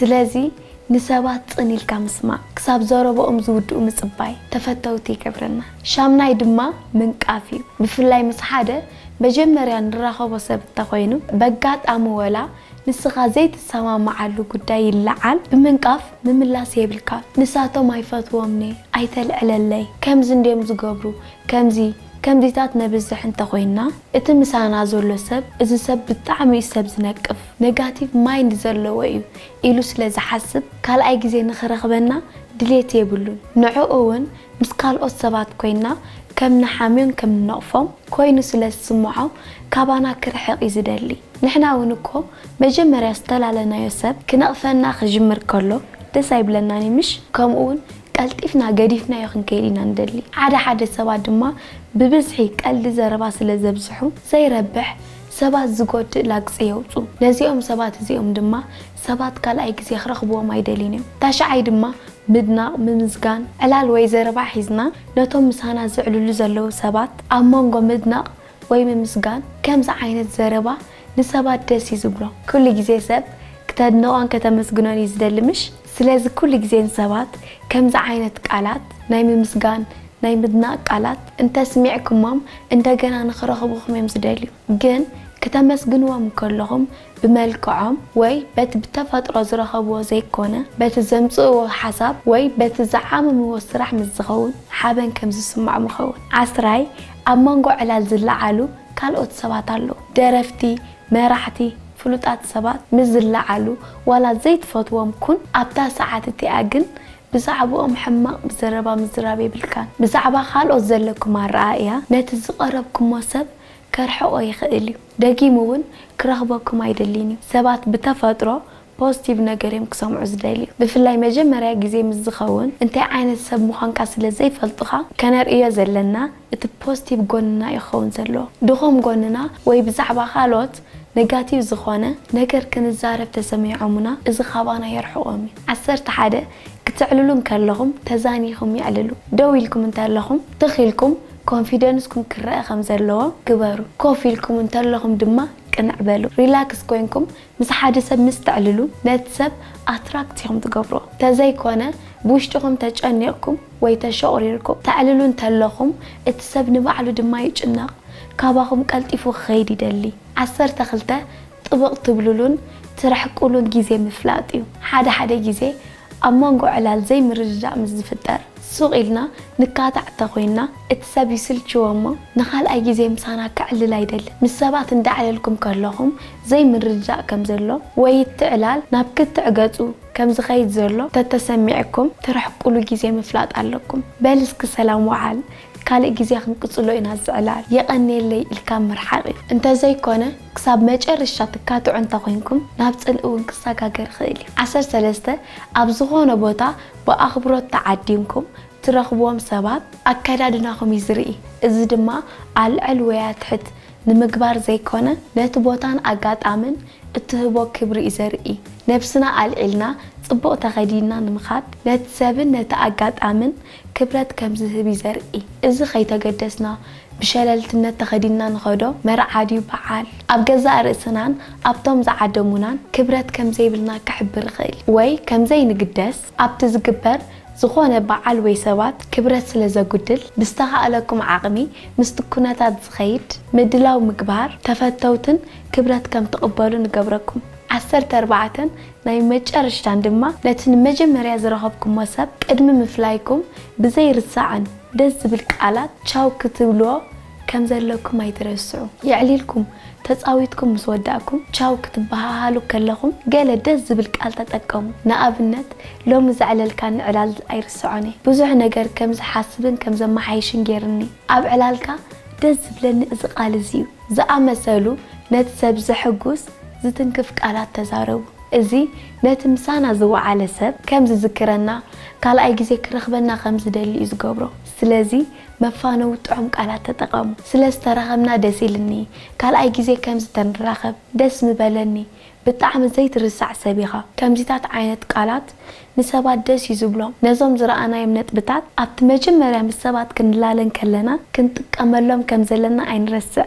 ስለዚ ንሰባት ጽን ኢልካ ምስማዕ፣ ክሳብ ዘረባኦም ዝውድኡ ምጽባይ ተፈተውቲ ይገብረና። ሻምናይ ድማ ምንቃፍ እዩ። ብፍላይ ምስ ሓደ መጀመርያ ንራኸቦ ሰብ እንተኾይኑ፣ በጋጣሚ ወላ ንስኻ ዘይትሰማማዓሉ ጉዳይ ይለዓል፣ ብምንቃፍ ምምላስ የብልካ። ንሳቶም ኣይፈትዎምኒ፣ ኣይተልዕለለይ፣ ከምዚ እንድዮም ዝገብሩ፣ ከምዚ ከምዚታት ነብዝሕ እንተኾይንና፣ እቲ ምሳና ዘሎ ሰብ፣ እዚ ሰብ ብጣዕሚ እዩ ሰብ ዝነቅፍ፣ ኔጋቲቭ ማይንድ ዘለዎ እዩ ኢሉ ስለ ዝሓስብ፣ ካልኣይ ግዜ ንኽረኽበና ድሌት የብሉን። ንዕኡ እውን ምስ ካልኦት ሰባት ኮይንና ከም ንሓምዮን ከም ንነቕፎም ኮይኑ ስለ ዝስምዖ፣ ካባና ክርሕቕ እዩ ዝደሊ። ንሕና እውን እኮ መጀመርያ ዝተላለናዮ ሰብ ክነቕፈና ክጅምር ከሎ ደስ ኣይብለናን እዩ፣ ምሽ? ከምኡ እውን ቀልጢፍና ገዲፍናዮ ክንከይድ ኢና ንደሊ። ሓደ ሓደ ሰባት ድማ ብብዝሒ ቀልዲ ዘረባ ስለ ዘብዝሑ ዘይረብሕ ሰባት ዝጎድእ ላግጺ የውጹ። ነዚኦም ሰባት እዚኦም ድማ ሰባት ካልኣይ ግዜ ክረኽብዎም ኣይደልዩን እዮም። ታሽዓይ ድማ ምድናቕ፣ ምምስጋን። ዕላል ወይ ዘረባ ሒዝና ነቶም ምሳና ዝዕልሉ ዘለዉ ሰባት ኣብ መንጎ ምድናቕ ወይ ምምስጋን ከምዚ ዓይነት ዘረባ ንሰባት ደስ እዩ ዝብሎ። ኩሉ ግዜ ሰብ ክተድንቖን ከተመስግኖን እዩ ዝደሊ፣ ምሽ? ስለዚ ኩሉ ግዜ ንሰባት ከምዚ ዓይነት ቃላት፣ ናይ ምምስጋን፣ ናይ ምድናቕ ቃላት እንተስሚዕኩሞም እንደገና ንኽረኽቡኹም እዮም ዝደልዩ። ግን ክተመስግንዎም ከለኹም ብመልክዖም ወይ በቲ ብተፈጥሮ ዝረኸብዎ ዘይኮነ በቲ ዘምጽእዎ ሓሳብ ወይ በቲ ዝዓመምዎ ስራሕ ምስ ዝኸውን ሓበን ከም ዝስምዖም ይኸውን። ዓስራይ፣ ኣብ መንጎ ዕላል ዝለዓሉ ካልኦት ሰባት ኣለዉ። ደረፍቲ፣ መራሕቲ፣ ፍሉጣት ሰባት ምስ ዝለዓሉ ዋላ ዘይትፈትዎም ኩን ኣብታ ሰዓት እቲኣ ግን ብዛዕባኦም ሕማቕ ዘረባ ምዝራብ የብልካን። ብዛዕባ ካልኦት ዘለኩም ኣረኣእያ ነቲ ዝቐረብኩሞ ሰብ ከርሕቖ ይኽእል እዩ። ደጊሙ እውን ክረኽበኩም ኣይደልን እዩ። ሰባት ብተፈጥሮ ፖዚቲቭ ነገር እዮም ክሰምዑ ዝደልዩ። ብፍላይ መጀመርያ ግዜ ምስ ዝኸውን እንታይ ዓይነት ሰብ ምዃንካ ስለ ዘይፈልጡኻ ከነርእዮ ዘለና እቲ ፖዚቲቭ ጎንና እዩ ክኸውን ዘለዎ። ድኹም ጎንና ወይ ብዛዕባ ካልኦት ኔጋቲቭ ዝኾነ ነገር ክንዛረብ ተሰሚዖሙና እዚ ካባና የርሕቖም እዩ። ዓሰርተ ሓደ፣ ክትዕልሉ እንከለኹም ተዛኒኹም የዕልሉ። ደው ኢልኩም እንተለኹም ትኽ ኢልኩም ኮንፊደንስኩም ክረአ ከም ዘለዎ ግበሩ። ኮፍ ኢልኩም እንተለኹም ድማ ቅንዕ በሉ። ሪላክስ ኮይንኩም ምስ ሓደ ሰብ ምስ ተዕልሉ ነቲ ሰብ ኣትራክት ኢኹም ትገብርዎ። ተዘይኮነ ብውሽጥኹም ተጨኒቕኩም ወይ ተሸቑሪርኩም ተዕልሉ እንተለኹም እቲ ሰብ ንባዕሉ ድማ ይጭነቕ፣ ካባኹም ቀልጢፉ ክኸይድ ይደሊ። ዓሰርተ ክልተ፣ ጥብቕ ትብሉሉን ትርሕቁሉን ግዜ ምፍላጥ እዩ። ሓደ ሓደ ግዜ ኣብ መንጎ ዕላል ዘይምርድዳእ ምስ ዝፍጠር ሱቕ ኢልና ንካታዕ እንተኾይንና እቲ ሰብ ይስልችዎ እሞ ንኻልኣይ ግዜ ምሳና ከዕልል ኣይደልን። ምስ ሰባት እንዳዕለልኩም ከለኹም ዘይምርድዳእ ከም ዘሎ ወይ እቲ ዕላል ናብ ክትዕ ገጹ ከም ዝኸይድ ዘሎ ተተሰሚዕኩም ትርሕቁሉ ግዜ ምፍላጥ ኣለኩም። በል እስኪ ሰላም ወዓል፣ ካልእ ግዜ ክንቅጽሎ ኢና እዚ ዕላል፣ የቐንየለይ ኢልካ ምርሓቕ እዩ። እንተዘይኮነ ክሳብ መጨረሻ ትካትዑ እንተኾይንኩም ናብ ጽልኢ እውን ክሰጋገር ይኽእል እዩ። ዓሰርተ ሰለስተ፣ ኣብ ዝኾነ ቦታ ብኣኽብሮት ተዓዲምኩም ትረኽብዎም ሰባት ኣከዳድናኹም እዩ ዝርኢ። እዚ ድማ ኣልዕል ወይ ኣትሕት ንምግባር ዘይኮነ ነቲ ቦታን ኣጋጣምን እትህቦ ክብሪ እዩ ዘርኢ። ነብስና ኣልዒልና ጽቡቕ ተኸዲንና ንምኻድ ነቲ ሰብን ነቲ ኣጋጣምን ክብረት ከም ዝህብ እዩ ዘርኢ። እዚ ከይተገደስና ብሸለልትነት ተኸዲንና ንኸዶ መርዓ ድዩ በዓል ኣብ ገዛእ ርእስናን ኣብቶም ዝዓደሙናን ክብረት ከም ዘይብልና ክሕብር ይኽእል ወይ ከም ዘይንግደስ ኣብቲ ዝግበር ዝኾነ በዓል ወይ ሰባት ክብረት ስለ ዘጉድል ብዝተኻእለኩም ዓቕሚ ምስቲ ኩነታት ዝኸይድ ምድላው ምግባር ተፈተውትን ክብረት ከም ትቕበሉ ንገብረኩም። ዓሰርተ ኣርባዕተን ናይ መጨረሽታን ድማ ነቲ ንመጀመርያ ዝረኸብኩሞ ሰብ ቅድሚ ምፍላይኩም ብዘይርሳዕን ደስ ዝብል ቃላት ቻው ክትብልዎ ከም ዘለኩም ኣይትረስዑ። የዕሊልኩም ተጻዊትኩም ምስ ወዳእኩም ቻው ክትበሃሃሉ ከለኹም ገለ ደስ ዝብል ቃል ተጠቀሙ። ንኣብነት ሎሚ ዘዕለልካኒ ዕላል ኣይርስዖን እየ። ብዙሕ ነገር ከም ዝሓስብን ከም ዘመሓይሽን ጌርኒ። ኣብ ዕላልካ ደስ ዝብለኒ እዚ ቃል እዚ እዩ። ዝኣመሰሉ ነቲ ሰብ ዘሐጉስ ዝትንክፍ ቃላት ተዛረቡ። እዚ ነቲ ምሳና ዝወዓለ ሰብ ከም ዝዝክረና ካልኣይ ግዜ ክረኽበና ከም ዝደሊ እዩ ዝገብሮ። ስለዚ መፋነዊ ጥዑም ቃላት ተጠቐሙ። ስለ ዝተራኸብና ደስ ኢልኒ፣ ካልኣይ ግዜ ከምዚ ተንራኸብ ደስ ምበለኒ፣ ብጣዕሚ ዘይትርሳዕ ሰብ ኢኻ። ከምዚታት ዓይነት ቃላት ንሰባት ደስ እዩ ዝብሎም። ነዞም ዝረኣናዮም ነጥብታት ኣብቲ መጀመርያ ምስ ሰባት ክንላለ እንከለና ክንጥቀመሎም ከም ዘለና ኣይንረስዕ።